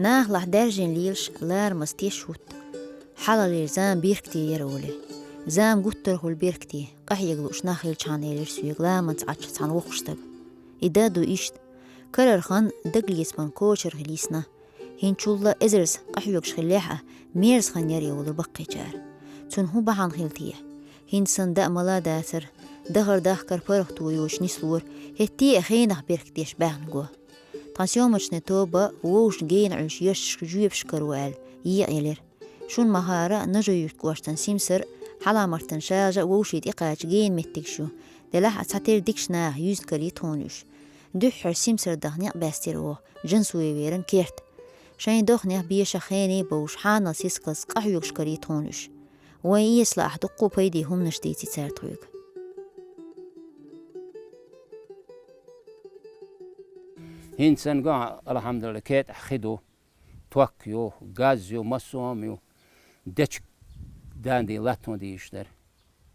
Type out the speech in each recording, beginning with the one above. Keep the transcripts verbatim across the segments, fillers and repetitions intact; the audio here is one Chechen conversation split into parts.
Нахалахь даьржина лелаш ларамаза теш хӀутту. Хьалалера зама биркате яра олий. Зама гуттархула биркате, къахьега лууш нах хилчхьана, элира соьга ламанца Ӏачча цхьана воккхачу стага. И дан ду иштта. Карара хан дагалецаман кочара хила йисна. ХӀинцачул а эзарза къахьоьгуш хиллехь а, мерза хан яра и олура баккхийчара. Цунна хӀун бахьана хилла те? ХӀинца санна даа-мала а дацара, дахар-дахкар паргӀато йоцуш нислора, хӀетте а хенах биркатеш баьхна го. Тхан съёмочный тоба вовшашна гена Ӏуьллуш ешшашка жоьпаш каро аьлла, екъаелира. Шуна ма-хиллара, Нажи-Юьртан кӀоштан Симсар, Хьалха-Мартан Шажа вовшийн тӀекхача гена меттигаш ю, делахь а цхьатерра дикачу наха юьзна карий тхуна уьш. Дуьххьара Симсар даха некъ баьстира оха, Джансуеверан керта. Шайн дохнех бешах хене а бовш, хьанал сискалц къахьоьгуш карий тхуна уьш. Вайн эсала ахь дуккха а пайде хӀуманаш дийци цара тхоьга. ХӀинца санна го, алхьамдулиллахӀ, кетӀахь хи ду, ток ю, газ ю, массо а хӀума ю. Дечиг дандий латтон дийш дара.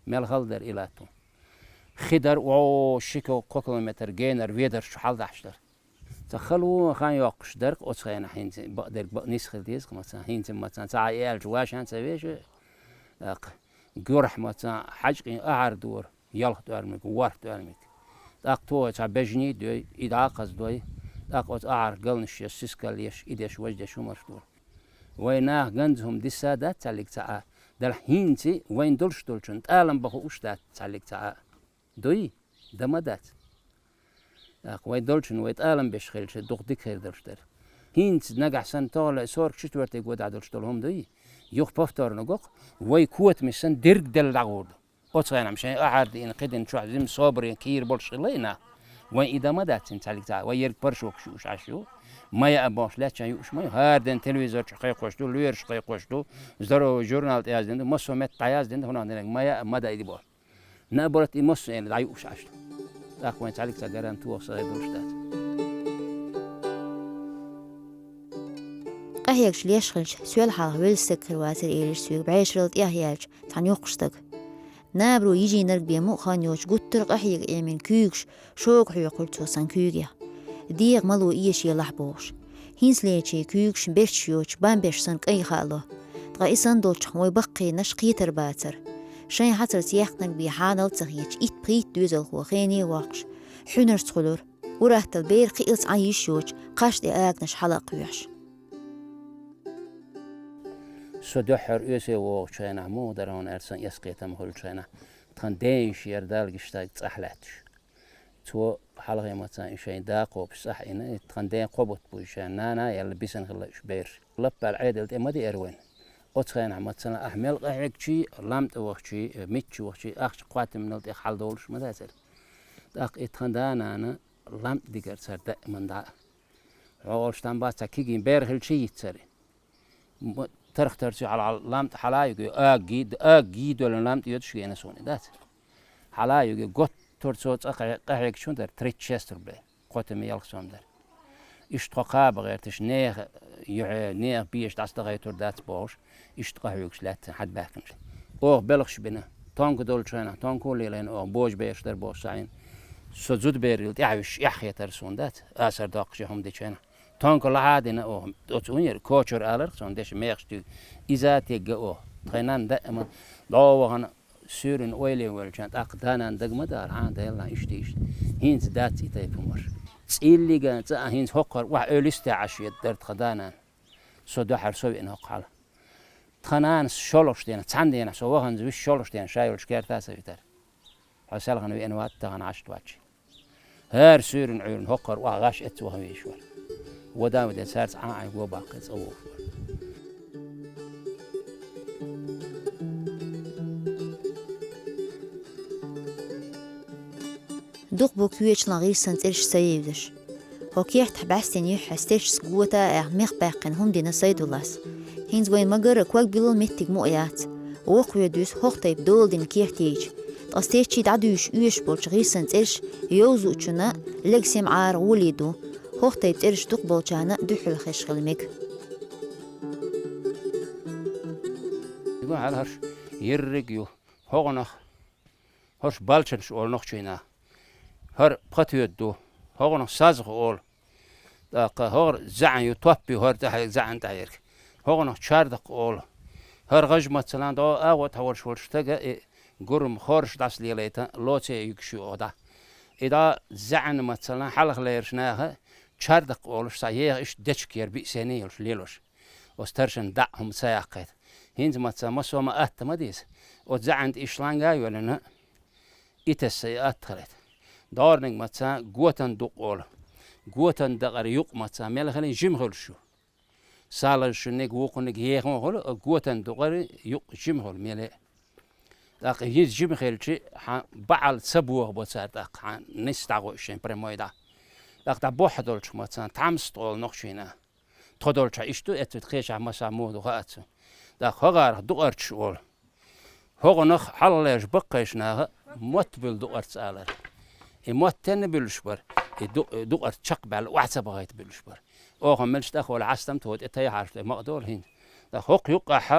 Мел хала дара и латтон. Хи дара, о, ши кило-, кхо километр генара ведар чу хьаладахьаш дара. Ца хала ву хан йоккхуш дара оцу хенахь хӀинца, бакъдерг бакъ нисхила деза, маца, хӀинца маца, ца Ӏа и аьлча вашан ца веша, тӀаккха гурахь маца, хьаьжкъин ахьар дора, ялх тӀоьрмиг, ворхӀ тӀоьрмиг. ТӀаккха тухой цхьа бежний а дой, и дӀа а кхаздой, тӀаккха оцу ахьарх галнаш еш, сискал еш, и деш, важа деш хӀумарш дора. Вай наха ганза хӀума диса дац цхьаллиг ца Ӏа, делахь хӀинца вайн долуш долчун тӀалам бан хууш дац цхьаллиг ца Ӏа. Дуй? Дан ма дац. ТӀаккха вай долчун вай тӀалам беш хилча, дукха дика хир долуш дара. ХӀинца нагахь санна тохалла сорок четвёртый годахь долуш долу хӀума дуй? Юха повторно го-кх, вай котамаш санна дерг делла дӀагӀур ду. Оцу хенахь шайн ахьар дина, кхидина чохь жима собарийн кийра болуш хилла и нах. Вайн и дан ма дац цхьаьллиг ца, вай ерг паршокаш юуш Ӏаш ю. Ма яа бохуш лаьттачан юуш ма ю. ХӀара ден телевизор чу кхайкхош ду, лоьраш кхайкхош ду, здоровый журнал тӀе яздина ду, массо а метта дӀаяздина ду, хӀунах динарг ма яа, ма дай ди боху. Набрат и массо а дӀаюуш Ӏаш ду. ТӀаккха вайн цхьаьллиг ца гаран тоха са хир долуш дац. Къахьегаш леш хилча, соьл хьалха велла стаг хир вацара, элира соьга бӀешаралла тӀехъяьлча цхьана йоккхачу стага. Набаро йижийнарг бен мукъа хан йоцуш гуттар а къахьега Ӏемина куьйгаш шога хьоькхура цо сан куьйгех. ДегӀа мало эшаелахь бохуш. ХӀинцалерчийн куьйгаш берчаш йоцуш, бамбеш санна кӀайн хаало. Ткъа и санна долчух вай баккхийнаш кхетар бацара. Шайн хьацарца яьккхинарг бен хьанал а ца хеташ, итт-пхийтта доьзалхо хене а воккхуш, хьуьнарца хуьлура. Ур-атталла бер кхиалц Ӏан йиш йоцуш, кхаж тӀе аганаш хьала а кхоьхьуш. Со дуьххьара оьсе вогӀучу хенахь, муха дара хьуна аьлла, сан эскхетам хуьлучу хенахь, тхан ден йиша яра Далла гича стаг цӀахь лаьтташ. Цо хьалхе мацан и шайн да кхобуш цӀахь Ӏийна, и тхан ден кхо бутт бу и шайн нана а яьлла бисина хилла уьш бераш. Лаппал Ӏедал тӀе ма деара вайна. Оцу хенахь мацан ахь мел къахьегчий, лам тӀе вахчий, мичча вахчий, ахча кхоттамнал тӀе хьаладолуш ма дацара. ТӀаккха и тхан да-нана лам тӀе дигара цара даиман дӀа. Хьо олуш там бац, цхьа кигин бер хилчий йиццари. М-, тарх-тарций хьала-, хьала-, лам тӀе хьала а югий, агий, агий долан лам тӀе йоьдуш гена суна, дац. Хьала а югий, готтур цо цӀа къахье-, къахьегчун дара, тридцать шесть рублей. Кхо тӀе ма ялх сом дара. Иштта тхо кхаба гӀерташ, нехан юьхье, нехан беша дӀасадахайтур дац бохуш, иштта къахьоьгуш лаьттина хьадбаьхкинчу. Оха белхаш бина. Тонка долчу хенахь, тонко лелийна оха, божа бераш дара бохуш схьаийна. Со зудаберрил тӀаьхьависча эхь хетара суна, дац, асар доккхуш я хӀума дечу хенахь. Тонка лахьа а дина оха, оцу унера кочур аларх суна деш мехаш туьйга. Иза а тегга оха. Тхайн нанна даима дӀо а вахана, суьйрана ойла йина велча, тӀаккха да-нана дага ма дара, хьан делла иштта, иштта. ХӀинца дац и тайпа хӀумаш. ЦӀиллига цӀа а хӀинца хӀокхара охьа эвлисте Ӏаш дар тхан да-нана. Со дуьхьара со веана хӀокху хьала. Тхан нанас шолгӀачу денахь, цхьана денахь со ваханза вуьш шолгӀачу денахь ша йолчу керта а ца витара. Хьо селхана веана вац, тахана Ӏаш вац. ХӀара суьйрана Ӏуьйрана хӀокхара охьа гӀаш эцна вахан везаш вара. Вада а ваде цаьрца Ӏан-Ӏай го баккхий цӀа вогӀуш вара. Дукха бу коьчалан гӀирсан цӀераш ца евзаш. ХӀокху кертахь бӀаьстина юьххьехь стечашца гота а аьхна мех баьккхина хӀума дина Сайдуллас. ХӀинца вайн ма-гарра, ког билла меттиг мукъа яц. Вокхаве дуьсу хӀокху тайпа дола дина керт яйча. Ткъа стечий дӀадуьйшуш оьшуш болчу гӀирсан цӀераш йовзучунна лег-сема Ӏара гӀоле ду. ХӀокху тайпа цӀераш дукха болчарна дуьхьал хезаш хила мега. Хьала хӀорш йирриг ю. ХӀокхунах хӀорш балчанаш олу нохчийн наха. ХӀара пхатоьда ду. ХӀокхунах сазгӀа олу. ТӀаккха хӀора заьӀан ю, топ ю хӀора тӀехьа, заьӀан тӀехьа ерг. ХӀогӀунах чардакх олу. ХӀара гӀаж мацалан дӀо агӀо тӀехь волуш волчу стага и гурам хорша дӀасалелайта лоце юьгуш ю оха дӀа. И дӀа заьӀан мацалан хьалха лераш наха чардакх олуш цхьа еха иштта дечка яра биъ сене йолуш лелош. Оцу таршана дӀа хӀума ца яккхийта. ХӀинца маца массо а ма атта ма деза. Оцу заьӀан тӀе ишланга а йоьллина, и тесса и атта хилийта. ДӀорниг маца готан дукъ олу. Готан дакъара юкъ маца мел хилий жима хуьлуш ю. Салаза шуьниг, вукхуниг еха ма хуьлу, а готан дукъара юкъ жима хуьлу меле а. ТӀаккха иза жима хилчи, хьан баьӀал ца бохабо цара тӀаккха, хьан нис дӀагӀо шайн прямой дӀа. ТӀаккха дӀа бохьа долчу маца тхьамста олу нохчийна. Тхо долчохь иштта ду, эццу кхечахь масахь муха ду хаьа цу. ТӀаккха хӀогӀарах дукъарчаш олу. ХӀогӀунах хьалхалерчу баккхайчу наха мотт буьллу дукъарца алара. И мотт тенна буьллуш бара, и ду-, дукъарца чекхбаьлла охьа ца бахийта буьллуш бара. Оха мелча тӀехула хьастам тхо тӀе тайхьарчу тӀе ма-, долу хӀинца. ТӀаккха хӀокху юккъехь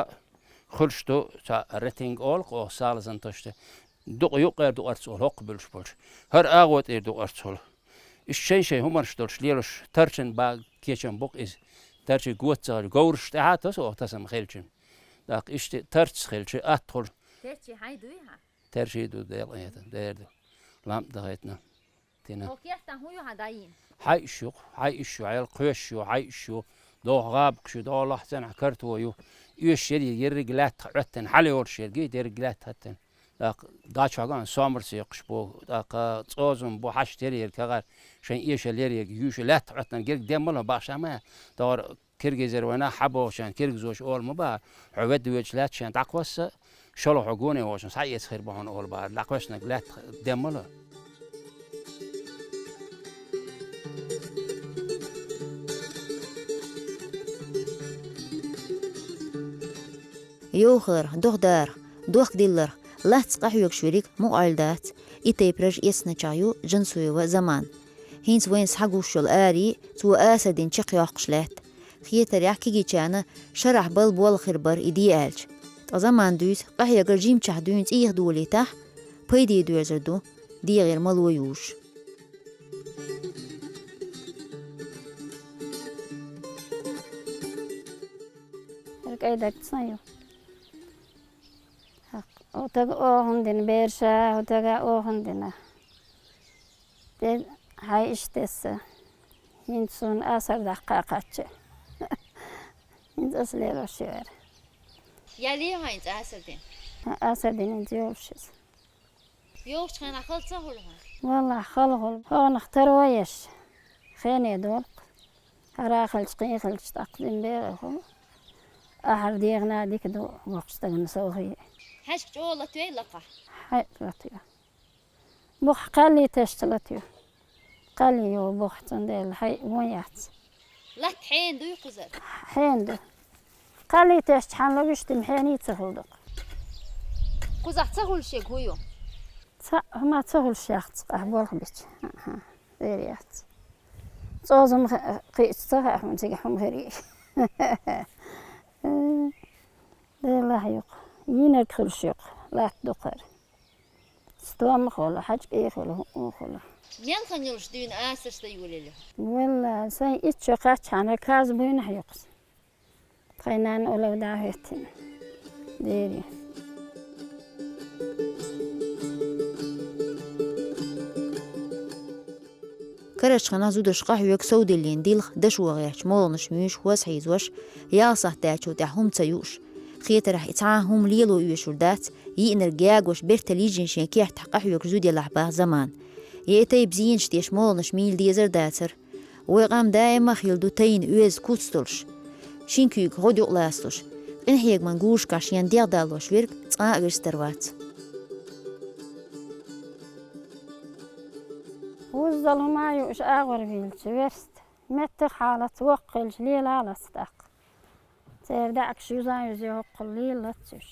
хуьлуш ду цхьа ретинг олу, оха салазан тосуш де. Дукъа юккъера дукъарца олу хӀокху буьллуш болчу. ХӀара агӀо тӀера дукъарца хуьлу. Иштта шайн-шайн хӀуманаш долуш лелош, тарчан бага кечам бу-кх иза. Тарчий гоца ца хилча, говраш тӀехьа а тосу оха тасам хилча. ТӀаккха иштта тарча хилча, атта хуьлу. Терчий хьайн дуй хьан? Терчий ду, Дела къинхетам, дера ду. Лампа дахийтина. Тина. Хьо кертан хӀун ю хьан дӀайийна? Хьайиш ю-кх, хьайиш ю, хьайла кхоьш ю, хьайиш ю. Доху гӀабакхаш ю, доху лахьцанахь карто ю. Оьшуш ерг, ерриг лаьттах Ӏоьттина, хьала йолуш ерг, дерриг лаьтта хӀоьттина. ТӀаккха дӀачохь ган сомарца йоккхуш бу, тӀаккха цӀозум бу, хьашт ерг, кагӀар шайн эшал ерг, юьйша лаьтта Ӏоьттина, герга дем ма ло, бахьаш ма яц. ТӀаккха киргизера вайна хьан бохучарна киргизоша олу ма бахьа, хьо ведда воьдуш лаьтта шайн дӀакхосса, шолгӀа хьо гоне волчун схьаэца хир бу хьуна олу бахьара, дӀакхоьссинарг лаьтта дем ма ло. Йовхарх, дохдарх, дохкадилларх лаьцна къахьоьгуш верг мукъа Ӏуьллу дац, и тайпа раж эцначохь ю Джансуева Заман. ХӀинца вайна схьагуш йолу ари цо асар дина чекхйоккхуш лаьтта. Хетарехь кегийчарна шарахь бала болх хир бара и де аьлча. Ткъа Замана дуьйцу, къахьегар жимчохь дуьйна цӀийх долийтахь, пайде доьрзур ду, дегӀера мало южуш. ХӀара кӀайдарг сан ю. ХӀокху тага охана дина берша, хӀокху тага охана дина. Де, хьай иштта тесса. ХӀинца суна асар даккха кхачча. ХӀинца ас лелош яра. Яле хьайна цӀа асар дина? Асар дина хӀинца йолуш иза. ЙогӀучу хенахь хала ца хуьлу хьан? Валлахь, хала хуьлу. ХӀокхунах таро еш. Хене долу-кх. ХӀара хилча, кхин хилча, тӀаккха дина бегӀа хуьлу. Ахьар дегӀана дика ду воккхачу стагана совхий. Хьаьшка чӀогӀа латвей лакхахь? Хьаьшка латвей. Бухахь кхалли тесча латвей. Кхалли йогӀу бухахь, цундела хьай вон яц. Латта хьенан дуй кхузара? Хьенан ду. Кхалли тесча хьанна вуьштина хьенан ца хуьлу дукха. Кхузахь ца хуьлуш ерг хӀун ю? Ца, хӀума ца хуьлуш яц, къахь болх бича. Аха, вер яц. ЦӀозум кхиъча ца хаьа хьуна цига хӀума хир ю. Делахь юкъа. Йийнарг хуьлуш юкъа. Латта дукхара. Стома хуьлу, хьаьжкӀий хуьлу, хӀуъу хуьлу. Мел хан йолуш дуьйна асарш дан йолаелла? Валла, сайн итт шо кхаьччхьана каза буйнахь юкъас. Тхайн нанна олов дӀахӀоьттина. Дери. Карарчу ханахь зудаш къахьоьгу совдиллина дилха дашо гӀерташ молханаш муьйш хӀоз хьийзош, ялх сахьт даьллачул тӀаьхьа хӀума ца юуш. Хетарехь и цхьа а хӀума лело оьшур дац, йиънарг ягош бертал йижина шен кертахь къахьоьгуш зуда елахь баха Замана. Я и тайпа зенаш деш молханаш мийла дезар а дацара. Вай къам даима а хилла ду тайна оьзда куц долуш. Шина куьйга гӀодаюкъ ласталуш, къинхьегаман гушкахь шена дегӀ далош верг цкъа а вирстар вац. Вуззал хӀума а юуш агӀор вийлча, верст. Меттах хьалац, воккха хилча, лелалац тӀаккха. Церан даьӀахкаш юзан-юзе хӀоккхул лелалац уьш.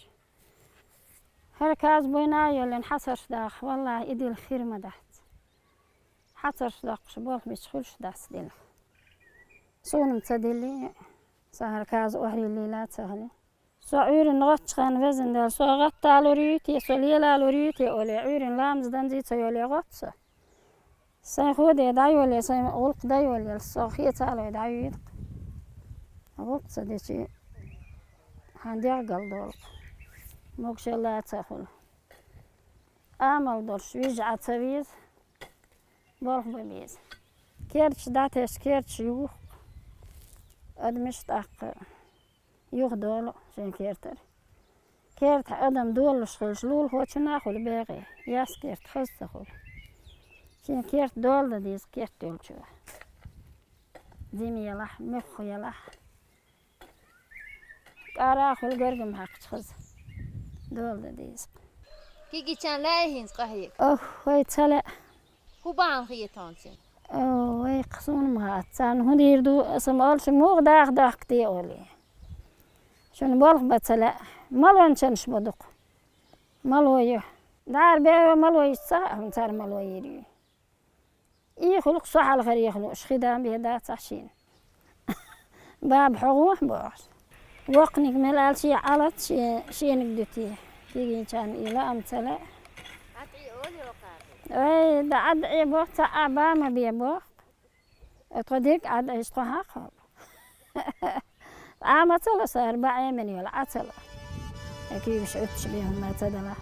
ХӀара каза буйна а йоьллина хьацарш даха, валлахӀи, и дилха хир ма дац. Хьацарш доккхуш болх бича хуьлуш дац дилха. Суна-м ца дилли, сан хӀара каза охьайиллийла а ца хили. Со Ӏуьйранна гӀоттачу хенна, везан Дела, со гӀатталур юй те, со лелалур юй те олий, Ӏуьйранна ламаз данзий ца йолий гӀотта со. Сайн ходе дӀайолаелла, сайн гӀуллакх дӀайолаелла, со хецалой дӀайоьдакх. ГӀуллакх ца дечи, хьан дегӀ галдолу. Могушалла ца хуьлу. Амал долуш вижа Ӏа ца веза, болх бан беза. Керташ дӀатесча, керташ юху. Адамаш тӀаккха юха долу шайн кертара. Кертахь адам долуш хуьлуш лулахочунна а хуьлу бегӀе, яс керта хаза ца хуьлу. Шен керта дола дан деза керта йолчо. Зима елахь, муьхха елахь. КӀара а хуьлу гаргам хьаькхча хаза. Дола дан деза. Кигичан лаьий хӀинца къахьега? Ох, вай ца лаьа. ХӀун бахьана хета хьуна цуьнан? О, вай, кху суна ма хац. Царна хӀун дийр ду, аса ма олу, ши муха даха дохка те олий. Шуна болх бан ца лаьа. Малончанаш бу дукха. Мало ю. Дара бео мало йиш ца хаьа, хӀун цара мало йийр ю. И хуьлу-кх со хьалхара ехалуш, хи дан бен дацахь шена. Баба, хьо гӀо бохуш. Воккханиг мел ала шен Ӏалац, шен, шениг дуьтий. Кигичан и лаам ца лаьа. Ай, да Ӏад Ӏе боху, цхьа а ба ма бе боху. Тхо дерг Ӏад Ӏеш тхо хьакхо. Ӏа ма ца ло, сара бан Ӏемина йолу Ӏа ца ло. Куьйгаш Ӏуьттуш бен хӀума ца дала.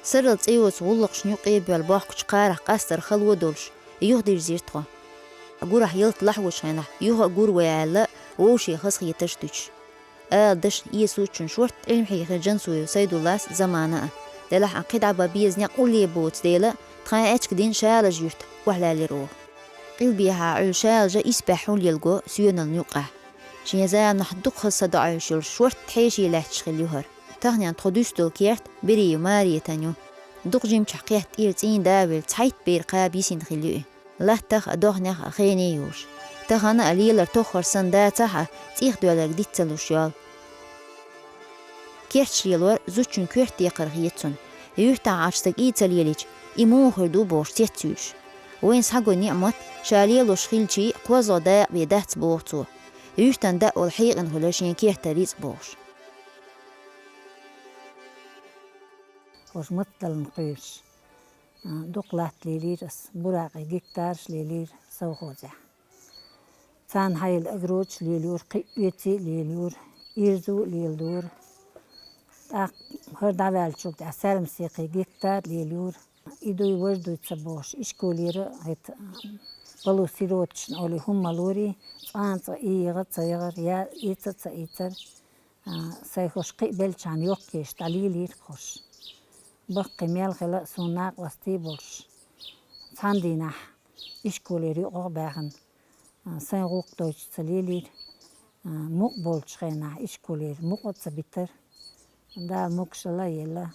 Саррал цӀе йоцу гӀуллакхашна юкъе а боьлла бохкучу кхарах къастар хало а долуш, юхадирзира тхо. Гурахь ялта лахьочу хенахь юха а гур вай аьлла, вовше хазахетарш а дуьтуш. Ала дашна, эсучун шорта Ӏилма хьехира Джансуев Сайдуллас замана а. Делахь а кхидӀа бан беза некъ улле боцу дела, тхайн аьчка дина Шалажа юьрта охьалаьллира оха. Къилбехьа Ӏуьллу Шалажа исбаьхьа хьулъелла го Соьнална юккъехь. Шен заманахь дукха хаза садоӀуьйтуш йолуш шорта хьеший лаьтташ хилла ю хӀара. Тахана тхо дуьсу долу керт Бериев Маретан ю. Дукха жимчохь кхетта тӀера цӀийнан да а велла, цхьайтта бер кхаба йисина хилла ю и. Латтах а, дохнех а хене а йолуш. Тахана а лелар тоххар санна дацахь а, цӀийх доьлларг диц ца луш йол. Керташ лелор зудчун коьрта декхар хета цунна. Юьртахь Ӏаш стаг и ца лелийча, и муха хир ду бохуш цецйуьйш. Вайна схьаго ниӀмат, ша лелош хилчий, кхозлагӀа дакъа бен дац боху цо. Юьртан даа волу хьекъина хуьлура шен кертара рицкъ бохуш. ХӀорш матталлина кхуьйсуш. А, дукха латта лелийра ас, буракъий гектараш лелийра совхозехь. Царна хьайла огородаш лелайора, кхин а оьций а лелайора, ирзу а леладора. ТӀаккха хӀара дӀаваьллачул тӀаьхьа саьрмасекхий гектар лелайора. И дуй, важа дуй ца бохуш, ишколера хӀета балу сироташна олий хӀума ма лорий, цкъа а цкъа и ягӀа а ца ягӀара, я ийца а ца ийцара. А, сайн хӀорш кхин а беллачхьана йоккхаеш дӀалелийра хӀорш. Баккхий мел хила а суна накъостий а болуш. Цхьана дийнахь ишколера юкъах а баьхна, а, сайн гӀуллакх дойтуш ца лелийра. А, мукъа болчу хенахь ишколера мукъа а ца битара. Дала могушалла а елла,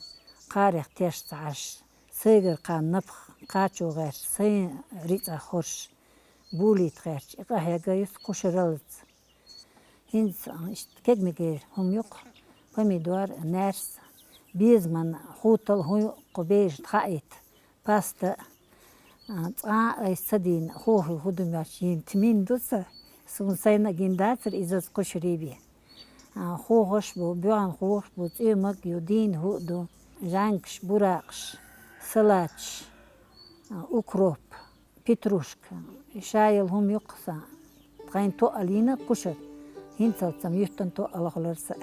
кхарех теш ца Ӏаш, сайгара кхана напха кхачо гӀерташ, сайн рицкъа хӀорш булийта гӀерташ, и къахьегна юьсу кхушараллица. ХӀинца, а, иштта кегамигера хӀума ю-кх: помидор, наьрс, безаман хутал, хӀун ю-кх кху бежана хаийта, паста, а, цкъа а айса ца дийна, хӀохий хӀу ду моьттуш йина тмин ду сан, суна сайна а гина дацара иза кхушарий бен. А, хохаш бу, боьгӀна хохаш бу, цӀоьмаг ю, дийна хӀу а ду, жӀаьнгаш, буракъаш, салаташ, а, укроп. Петрушка, ша йолу хӀума ю-кх сан. Тхайн тоъал йина кхушара, хӀинцалц-м юьртан тоъал хуьлура сан.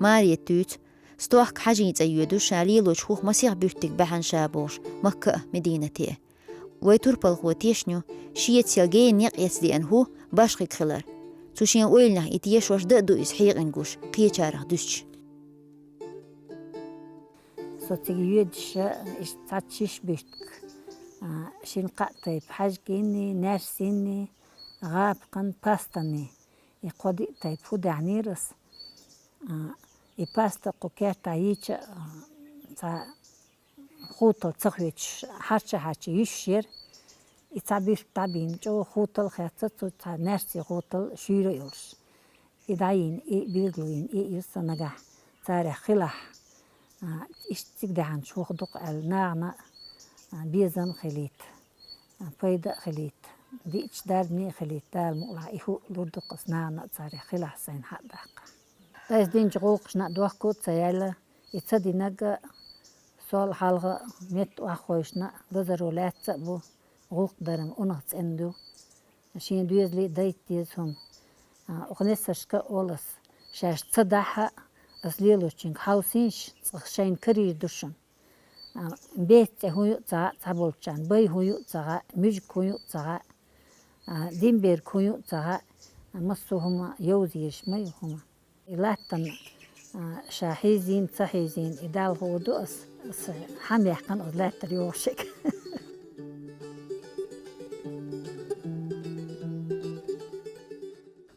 Марета дуьйцу, стохка хьажийн цӀа йоьду ша лелочу хӀух масех буьртиг баьхьна ша бохуш, Макка а, Мединате а. Вай турпалхо тешна ю, шеца сел генна некъ эцна деана хӀу башхиг хилар. Цу шен ойланехь и тешош дан а ду иза хьекъина гуш, кхечарах дуьстуш. Со цига йоьдуш, иштта цхьацца шиш буьртиг, а, шина-кхаа тайпа хьаьжкӀанний, наьрсинний, гӀапакханний, пастанний, и кхо диъ тайпа хӀу даьхьнера ас. А, и паста кху кертахь йийча, а, цхьа хутал ца хоьцуш, хьарча-хьарча йуьсуш яра. И цхьа буьртиг дӀабийна, чӀогӀа хутал а хецна цу, цхьа наьрсий хутал шуьйра а йолуш. И дӀайийна, и билгало йина, и а ю сан нагахь царех хилахь. А, иштта цига даьхьначу хӀух ду-кх аьлла, нахана а, а, безам а хилийта, а, пайда а хилийта. Диъча дарбане а хилийта, Дала мукъалахь, и хӀуъа лур ду-кх ас нахана а, царех хилахь сайна хьа а даккха. Ас динчу гӀуллакхашна а дохко а ца яьлла, и ца динарг а, сол хьалха метта охьахойшна а лазаро лаьцна а бу, гӀуллакх дар-м унах цӀена ду. Шен доьзале а дайта деза хӀума. А, оха несаршка а олу ас, шаьш ца дахь а, ас лелочуьнга хьовсийша, цкъа шайна карийр ду шуна. А, беца цӀе хӀун ю а ца гӀа цхьаболчарна, бай хӀун ю а ца гӀа, муьжиг хӀун ю а ца гӀа, а, дин берг хӀун ю а ца гӀа, массо а хӀума йовза езаш ма ю хӀума. И латтана, а, ша хьийзийна, ца хьийзийна, и Далла хуур ду ас, ас хьан яьккхина оцу лаьттара йогӀушег.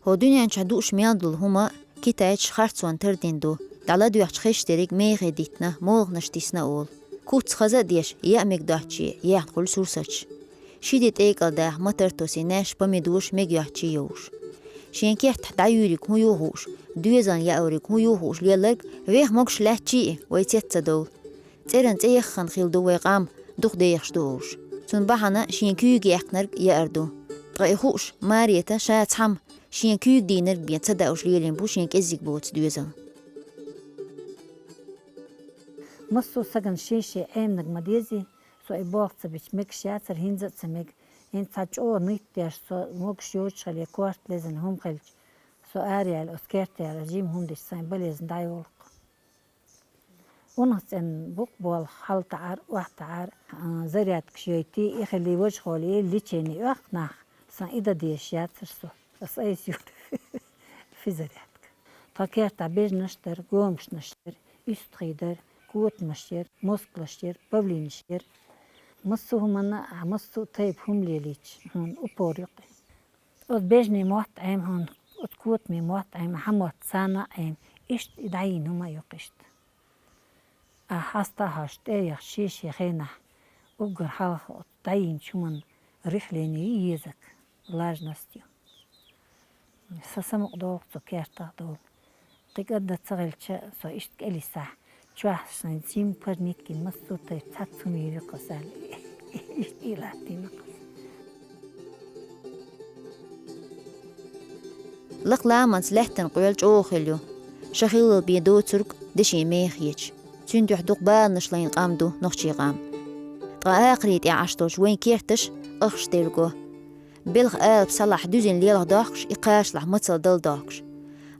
ХӀо дуьнен чохь дууш мел долу хӀума китайчаша харцонна тардина ду, дӀаладоьгӀча хезаш дерриг мехе диттина, молханаш дисна олу. Куц хаза а деш, яа мега доцчу, яьхна хуьлу сурсаташ. Ши де тӀекӀал даха ма-тартосий наьш помидораш мега йоцчу йовш. Шен кертахь дӀаюьйриг хӀун ю хууш, доьзална яориг хӀун ю хууш лелларг веха могуш лаьттачий а вай цец ца довла. ЦӀеран цӀе яххана хилла ду вай къам, дукха дехаш ду олуш. Цунна бахьана шен куьйга яьккхинарг яар ду. Ткъа и хууш, Марета ша цхьамма шен куьйга дийнарг бен ца дауш лелийна бу шен кӀеззиг боцу доьзал. Массо а сагана шен-шен Ӏеминарг ма дезий, со и болх ца бича мегаш яцара, хӀинца а ца мега. ХӀинца цхьа чӀогӀа нийт деш, со могуш йоцуш хиле, корта лезина хӀума хилча, со араяьлла оцу керта яьлла, жима хӀума дича сайн балезна дӀайолу-кх. Унах цӀена бу-кх болх, хьалтаӀар, охьатаӀар, а, зарядкаш йойтий, и хилий, важа холий, лечени оьху нах, сан и дан дезаш яцара со. Ас айса ю физарядка. Тхан кертахь бежанаш дара, гомашнаш дара, уьстагӀий дара, котамаш яра, москалаш яра, павлинаш яра. Массо а хӀуманна а, массо а тайпа хӀума лелийча, хьуна упор ю-кх. Оцу бежанийн мотт Ӏема хьуна, оцу котамийн мотт Ӏема, хьан мотт царна а Ӏема, иштта и дӀайийна хӀума а ю-кх иштта. Ахь хьаста а хьожуш тӀе а яхча, шен-шен хенахь уггар хьалха оцу дӀайийначу хӀуманна рихлени ю езарг, влажность ю. Сан самукъадолу-кх цу кертах долу. Кхин кӀадда ца хилча, со иштта кӀелисахь, чохь сайн цим парниткин массо а тайпа цхьацца хӀума йийр ю-кх ас аьлла, иштта и латтийна-кх ас. Лакха ламанца лаьттан къоьлла чӀогӀа хилла ю. Ша хиллал бен доцург дешин меха хеташ. Цуьнан дуьхьа дукха баланаш лайна къам ду нохчийн къам. Ткъа акхарий тӀехь Ӏаш долчу вайн керташ къахьош дерг го. Белхан алапа салахь дуьзина лелха дохкуш, и кхачалахь мацалла дала дохкуш.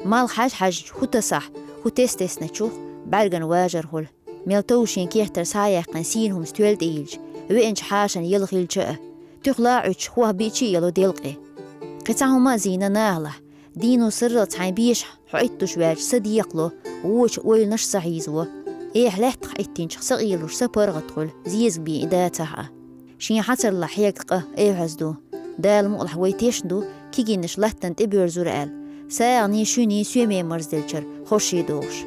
Малх хьаьж-хьаьжча, хӀун тасахь, хӀун тес-тесначух бӀаьргана важар хуьлу. Мел товш шен кертара схьа а яьккхина, сийна хӀуманца тоьлла тӀе йиллича, веанчу хьашана яла хилча а, туьха лаьӀуьттуш хӀоттахь биъча а яло делкъе. Кхин цхьа хӀума а зийна нахалахь, дийно сарралц хьайн бешахь хьо Ӏиттуш ваьлча, са декхало, вочу ойланаш са хьийзаво. Эхь лаьттах Ӏиттинчух са къелуш, са паргӀат хуьлу, зезаг бен и дацахь а. Шен хьацарлахь хьега къа эхьаза ду. Дала мукъалахь вай тешна ду, кегийнаш латтана тӀебоьрзура аьлла. СагӀанийн, шуьнийн, соьмийн марзделлачара хорший дохуш.